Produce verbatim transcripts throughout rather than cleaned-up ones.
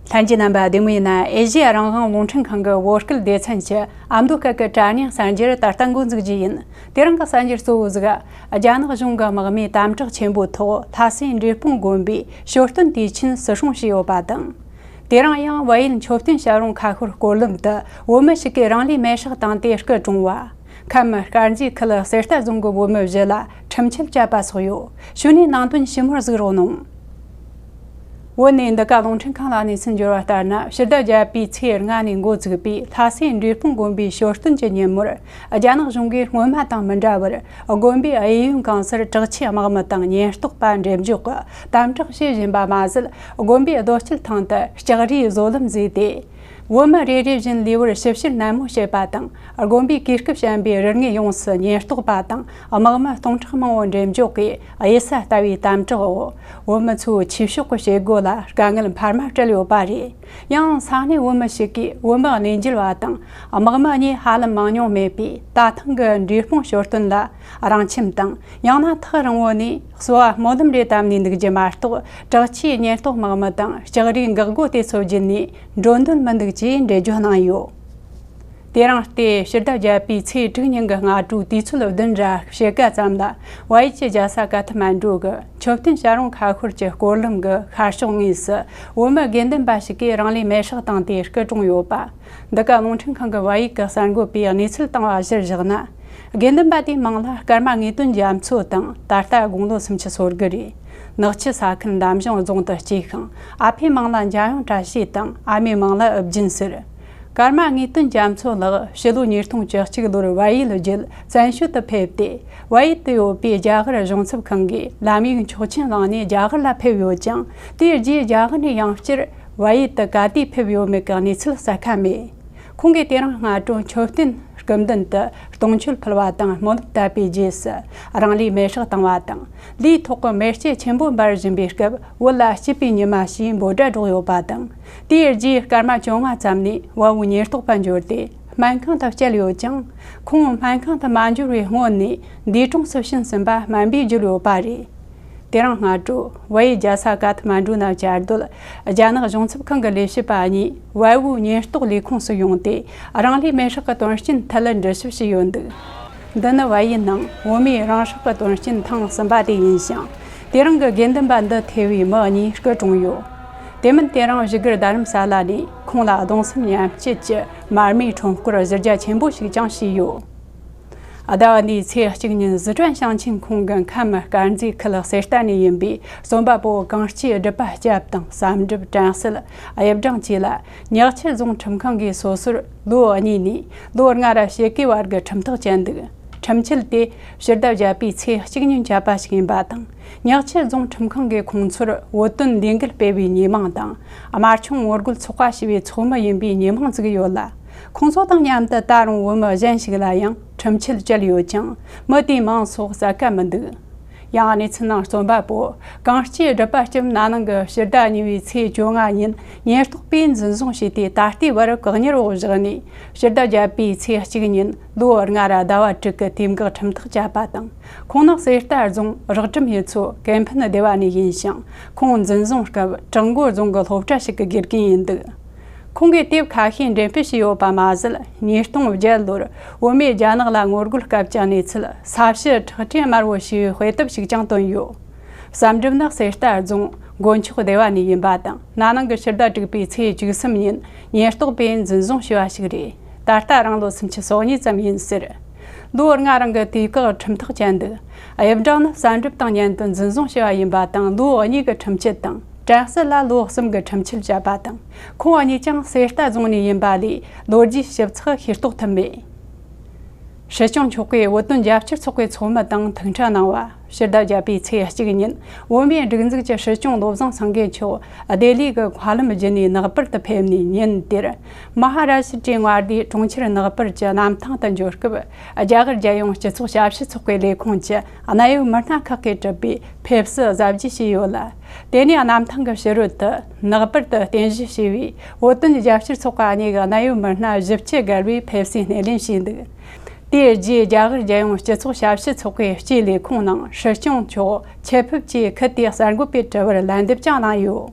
ལྷན་རྒྱས་རྣམ་པ་བདེ་མོ་ཡིན་ན། ཨེ་ཤེ་ཡ་རང་དབང་རླུང་འཕྲིན་ཁང་གི་བོད་སྐད་སྡེ་ཚན་གྱི་ཨ་མདོ་སྐད་ཀྱི་དྲ་བརྙན་གསར་འགྱུར་ད་ལྟ་འགོ་འཛུགས་རྒྱུ་ཡིན། དེ་རིང་གི་གསར་འགྱུར་གཙོ་བོ་ཟིག་རྒྱ་ནག་གཞུང་གི་དམག་མིའི་དམ་དྲག་ཆེན་པོའི་ཐོག་ལྷ་སའི་འབྲས་སྤུངས་དགོན་པའི་ཞོ་སྟོན་དུས་ཆེན་སྲིད་སྲུང་བྱས་ཡོད་པ་དང་། དེ་རིང་ཡང་བལ་ཡུལ་མཆོད་རྟེན་བྱ་རུང་ཁ་ཤོར་སྐོར་ལམ་དུ་བོད་མི་ཞིག་གིས་རང་ལུས་མེར་སྲེག་བཏང་སྟེ་སྐུ་གྲོངས་པ། ཁམས་དཀར་མཛེས་ཁུལ་གསེར་རྟ་རྫོང་གི་བོད་མི་བཞི་ལ་ཁྲིམས་ཆད་བཅད་པ་སོགས་ཡོད། གཞུག་ནས་ནང་དོན་ཞིབ་མོར་གཟིགས་རོགས་གནང་། བོད་ནས་འདི་ག་རླུང་འཕྲིན་ཁང་ལ་གནས་ཚུལ་འབྱོར་བ་ལྟར་ན། ཕྱི་ཟླ་བརྒྱད་པའི་ཚེས་ལྔ་ནས་འགོ་བཙུགས་པའི་ལྷ་སའི་འབྲས་སྤུངས་དགོན་པའི་ཞོ་སྟོན་གྱི་ཉིན་མོར། རྒྱ་ནག་གཞུང་གིས་སྔོན་མ་དང་མི་འདྲ་བར། དགོན་པའི་གཡས་གཡོན་གང་སར་དྲག་ཆས་དམག་མི་དང་ཉེན་རྟོག་པ་འགྲེམས་འཇོག་གིས་དམ་དྲག་བྱེད་བཞིན་པ་མ་ཟད། དགོན་པའི་རྡོ་སྐྱིལ་ཐང་དུ་ལྕགས་རིའི་བཟོ་ལམ་བཟོས་ཏེ། བོད་མི་རེ་རེ་བཞིན་ལུས་པོར་ཞིབ་བཤེར་ནན་མོ་བྱེད་པ་དང་། དགོན་པའི་གོས་སྐུ་བཤམས་པའི་རི་ངོས་ཡོངས་སུ་ཉེན་རྟོག་པ་དང་དམག་མི་སྟོང་ཕྲག་མང་པོ་འགྲེམས་འཇོག་གིས། གཡུལ་ས་ལྟ་བུའི་དམ་དྲག་འོག་བོད་མི་ཚོའི་ཆོས་ཕྱོགས་ཀྱི་བྱེད་སྒོ་ལ་དཀའ་ངལ་འཕར་མ་སྤྲད་ཡོད་པ་རེད། ཡང་ས་གནས་བོད་མི་ཞིག་གིས་བོད་མི་གནས་མཇལ་བ་དང་དམག་མི་གཉིས་ཧ་ལམ་མང་མྱོང་མེད་པའི་རྟ་ཐང་གི་འབྲས་སྤུངས་ཞོ་སྟོན་ལ། རང་ཁྱིམ་དང་ཡང་ན་ཐག་རིང་བོ་ནས་གསོལ་བ་སྨོན་ལམ་རེ་བཏབ་ནས་འདུག་རྒྱུ་མ་གཏོགས། དྲག་ཆས་ཉེན་རྟོག་དམག་མི་དང་ལྕགས་རིའི་འགག་སྒོ་དེ་ཚོ་བརྒྱུད་ནས་འགྲོ་འདོད་མི་འདུག་ཅེས་འགྲེལ་བརྗོད་གནང་ཡོད། དེ་རིང་སྟེ་ཕྱི་ཟླ་བརྒྱད་པའི་ཚེས་དྲུག་ཉིན་གྱི་སྔ་དྲོའི་དུས་ཚོད་བདུན་ར་ཕྱེད་ཀ་ཙམ་ལ། བལ་ཡུལ་གྱི་རྒྱལ་ས་ཀ་ཐ་མན་ཌུ་གི་མཆོད་རྟེན་བྱ་རུང་ཁ་ཤོར་གྱི་སྐོར་ལམ་གྱི་ཤར་ཕྱོགས་ངོས་སུ་བོད་མི་དགེ་འདུན་པ་ཞིག་གིས་རང་ལུས་མེར་སྲེག་བཏང་སྟེ་སྐུ་གྲོངས་ཡོད་པ། འདི་ག་རླུང་འཕྲིན་ཁང་གི་བལ་ཡུལ་གྱི་གསར་འགོད་པས་གནས་ཚུལ་བཏང་བ་གཞིར་བཞག་ན། དགེ་འདུན་པ་དེའི་མིང་ལ་ཀརྨ་དངོས་དོན་རྒྱ་མཚོ་དང་། ད་ལྟ་དགུང་ལོ་སུམ་ཅུ་སོ་དགུ་རེད། ནག་ཆུ་ས་ཁུལ་འདམ་གཞུང་རྫོང་དུ་སྐྱེས་ཤིང་། ཨ་ཕའི་མིང་ལ་འཇམ་དབྱངས་བཀྲ་ཤིས་དང་། ཨ་མའི་མིང་ལ་ཨུ་རྒྱན་ཟེར། ཀརྨ་དངོས་དོན་རྒྱ་མཚོ་ལགས་ཕྱི་ལོ་ཉིས་སྟོང་བཅུ་གཅིག་ལོར་བལ་ཡུལ་བརྒྱུད་བཙན་བྱོལ་དུ་ཕེབས་ཏེ། བལ་ཡུལ་དུ་ཡོད་པའི་རྒྱ་གར་གཞུང་ཚབ་ཁང་གིས་ལམ་ཡིག་ཆོག་མཆན་བླངས་ནས་རྒྱ་གར་ལ་ཕེབས་ཡོད་ཀྱང་། དེའི་རྗེས་རྒྱ་གར་ནས་ཡང་བསྐྱར་བལ་ཡུལ་དུ་ག་དུས་ཕེབས་ཡོད་མེད་ཀྱི་གནས་ཚུལ་གསལ་ཁ་མེད། ཁོང་གིས་དེ་རིང་སྔ་དྲོ་མཆོད་རྟེན་སྐུ་མདུན་དུ་དུང་མཆོད་ཕུལ་བ་དང་སྨོན་ལམ་བཏབ་པའི་རྗེས་སུ། རང་ལུས་མེར་སྲེག་བཏང་བ་དང་། ལུས་ཐོག་གི་མེ་ལྕེ་ཆེན་པོ་འབར་བཞིན་པའི་སྐབས། བོད་ལ་སྐྱིད་པའི་ཉི་མ་ཞེས་འབོད་སྒྲ་སྒྲོག་ཡོད་པ་དང་། དེའི་རྗེས་སྐར་མ་བཅོ་ལྔ་ཙམ་ནས་བལ་བོའི་ཉེན་རྟོག་པ་འབྱོར་ཏེ། སྨན་ཁང་དུ་བསྐྱལ་ཡོད་ཀྱང་། ཁོང་སྨན་ཁང་དུ་མ་འབྱོར་བའི་སྔོན་ནས་འདས་གྲོངས་སུ་ཕྱིན་ཟིན་པ་སྨན་པས་བརྗོད་ཡོད་པ་རེད། དེ་རིང་སྔ་དྲོ་བལ་ཡུལ་རྒྱལ་ས་ཀ་ཐ་མན་ཌུ་ན་བཅའ་སྡོད་རྒྱ་ནག་གཞུང་ཚབ་ཁང་གི་ལས་བྱེད་པ་གཉིས་བལ་བོའི་ཉེན་རྟོག་ལས་ཁུངས་སུ་ཡོང་སྟེ། རང་ལུས་མེར་སྲེག་གི་དོན་རྐྱེན་ཐད་ལ་འདྲི་ཞིབ་བྱས་ཡོད་འདུག། འདི་ནི་བལ་ཡུལ་ནང་བོད་མིའི་རང་སྲེག་གི་དོན་རྐྱེན་ཐེངས་གསུམ་པ་དེ་ཡིན་ཞིང་། དེ་རིང་གི་དགེ་འདུན་པ་འདི་ཐེ་བའི་མི་གཉིས་སྐུ་གྲོངས་ཡོད། དེ་མིན་དེ་རིང་བཞུགས་སྒར་རྡ་རམ་ས་ལ་ནས་ཁོང་ལ་གདུང་སེམས་མཉམ་སྐྱེད་ཀྱི་མར་མེའི་ཁྲོམ་སྐོར་གཟི་རྒྱ་ཆེན་པོ་ཞིག་ཀྱང་བྱས་ཡོད། ཟླ་བ་འདིའི་ཚེས་གཅིག་ཉིན་ཟི་ཁྲོན་ཞིང་ཆེན་ཁོངས་ཀྱི་ཁམས་དཀར་མཛེས་ཁུལ་གསེར་རྟ་ནས་ཡིན་པའི་རྩོམ་པ་པོ་གངས་སྐྱིད་སྒྲུབ་པ་སྐྱབས་དང་། བསམ་གྲུབ་དྲན་གསལ། དབྱིབས་སྦྲང་བཅས་ལ་ཉག་ཆུ་རྫོང་ཁྲིམས་ཁང་གིས་སོ་སོར་ལོ་གཉིས་ནས་ལོ་ལྔ་ར་ཕྱེད་ཀའི་བར་གྱི་ཁྲིམས་ཐག་བཅད་འདུག། ཁྲིམས་ཆད་དེ་ཕྱི་ཟླ་བརྒྱད་པའི་ཚེས་གཅིག་ཉིན་བཅད་པ་ཞིག་ཡིན་པ་དང་། ཉག་ཆུ་རྫོང་ཁྲིམས་ཁང་གིས་ཁོང་ཚོར་བོད་དོན་ལས་འགུལ་སྤེལ་བའི་མི་མང་དང་། དམར་ཆུང་ངོ་རྒོལ་ཚོགས་པ་ཞེས་པའི་ཚོགས་མི་ཡིན་པའི་མི་མང་བཙུགས་ཡོད་ལ། ཁོང་ཚོ་དང་མཉམ་དུ་ད་རུང་བོད་མི་གཞན་ཞིག་ལ་ཡང་ཁྲིམས་ཆད་བཅད་ཡོད་ཀྱང་། མི་དེའི་མིང་སོགས་གསལ་ཁ་མི་འདུག། ཡང་གནས་ཚུལ་ནང་རྩོམ་པ་པོ་གངས་སྐྱིད་སྒྲུབ་པ་སྐྱབས་ན་ནིང་གི་ཕྱི་ཟླ་གཉིས་པའི་ཚེས་བཅོ་ལྔ་ཉིན་ཉེན་རྟོག་པས་འཛིན་བཟུང་བྱས་ཏེ། ད་ལྟའི་བར་བཀག་ཉར་འོག་བཞག་ནས། ཕྱི་ཟླ་བརྒྱད་པའི་ཚེས་གཅིག་ཉིན་ལོ་ལྔ་ར་ཟླ་བ་དྲུག་གི་དུས་བཀག་ཁྲིམས་ཐག་བཅད་པ་དང་། ཁོང་ནི་གསེར་རྟ་རྫོང་རག་སྒྲོམ་ཡུལ་ཚོ་ཀེ་ཕན་སྡེ་བ་ནས་ཡིན་ཞིང་། ཁོང་འཛིན་བཟུང་སྐབས་བྲག་མགོ་རྫོང་གི་སློབ་གྲྭ་ཞིག་གི་དགེ་རྒན་ཡིན་འདུག། ཁོང་གིས་དེབ་ཁ་ཤས་འགྲེམས་སྤེལ་བྱས་ཡོད་པ་མ་ཟད། ཉིས་སྟོང་བརྒྱད་ལོར་བོད་མིས་རྒྱ་ནག་ལ་ངོ་རྒོལ་སྐབས་ཀྱི་གནས་ཚུལ། ས་ཕྱི་ཁྲག་ཁྲིག་དམར་བོ་ཞེས་པའི་དཔེ་དེབ་ཞིག་ཀྱང་བཏོན་ཡོད། བསམ་གྲུབ་ནི་གསེར་རྟ་རྫོང་མགོན་མཆོག་སྡེ་བ་ནས་ཡིན་པ་དང་། ན་ནིང་གི་ཕྱི་ཟླ་དྲུག་པའི་ཚེས་བཅུ་གསུམ་ཉིན་ཉེན་རྟོག་པས་འཛིན་བཟུང་བྱས་པ་ཞིག་རེད། ད་ལྟ་རང་ལོ་སུམ་ཅུ་སོ་གཉིས་ཙམ་ཡིན་ཟེར། ལོ་ལྔ་རིང་གི་དུས་བཀག་ཁྲིམས་ཐག་བཅད་འདུག། དབྱིབས་སྦྲང་ནི་བསམ་གྲུབ་དང་མཉམ་དུ་འཛིན་བཟུང་བྱས་པ་ཡིན་པ་དང་། ལོ་གཉིས་ཀྱི་ཁྲིམས་ཆད་དང་། དྲན་གསལ་ལ་ལོ་གསུམ་གྱི་ཁྲིམས་ཆད་བཅད་པ་དང་། ཁོང་གཉིས་ཀྱང་གསེར་རྟ་རྫོང་ནས་ཡིན་པ་ལས་ལོ་རྒྱུས་ཞིབ་ཚགས་ཤེས་རྟོགས་ཐུབ་མེད། སྲིད་སྐྱོང་མཆོག་གིས་བོད་དོན་རྒྱབ་སྐྱོར་ཚོགས་པའི་ཚོགས་མི་དང་ཐུག་འཕྲད་གནང་བ། ཕྱི་ཟླ་བརྒྱད་པའི་ཚེས་གཅིག་ཉིན་བོད་མིའི་སྒྲིག་འཛུགས་ཀྱི་སྲིད་སྐྱོང་བློ་བཟང་སེང་གེ་མཆོག་ལྡི་ལི་གི་མཁའ་ལམ་བརྒྱུད་ནས་ནག་པར་དུ་ཕེབས་ནས། ཉིན་དེར་མ་ཧ་ར་ཤི་ཏྲའི་མངའ་སྡེའི་གྲོང་ཁྱེར་ནག་པར་གྱི་གནམ་ཐང་དུ་འབྱོར་སྐབས། རྒྱ་གར་རྒྱལ་ཡོངས་སྤྱི་ཚོགས་ཞབས་ཞུ་ཚོགས་པའི་ལས་ཁུངས་ཀྱི་གནད་ཡོད་མི་སྣ་ཁག་གིས་གྲུབ་པའི་ཕེབས་བསུ་གཟབ་རྒྱས་བྱས་ཡོད་ལ། དེ་ནས་གནམ་ཐང་གི་ཕྱི་རོལ་དུ་ནག་པར་དུ་རྟེན་གཞི་བྱས་པའི་བོད་དོན་རྒྱབ་སྐྱོར་ཚོགས་པ་གཉིས་ཀྱི་གནད་ཡོད་མི་སྣ་བཞི་བཅུ་བརྒལ་བས་ཕེབས་བསུའི་སྣེ་ལེན་བྱས་འདུག། དེའི་རྗེས་རྒྱ་གར་རྒྱལ་ཡོངས་སྤྱི་ཚོགས་ཞབས་ཞུ་ཚོགས་པའི་སྤྱིའི་ལས་ཁུངས་ནང་སྲིད་སྐྱོང་མཆོག་ཆེད་ཕེབས་ཀྱིས་ཁུལ་དེའི་གསར་འགོད་པའི་དྲི་བར་ལན་འདེབས་ཀྱང་གནང་ཡོད།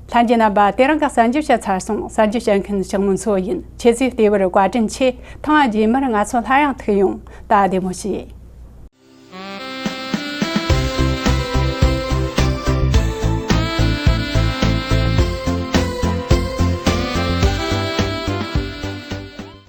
ལྷན་རྒྱས་རྣམ་པ། དེ་རིང་གི་གསར་འགྱུར་བཤད་ཚར་སོང་། གསར་འགྱུར་བཤད་མཁན་ཞིག་མོ་མཚོ་ཡིན། ཁྱེད་ཚོས་བལྟས་པར་བཀའ་དྲིན་ཆེ། ཐེངས་རྗེས་མར་ང་ཚོ་སླར་ཡང་ཐུག་ཡོང་། ད་བདེ་མོ་བྱོས།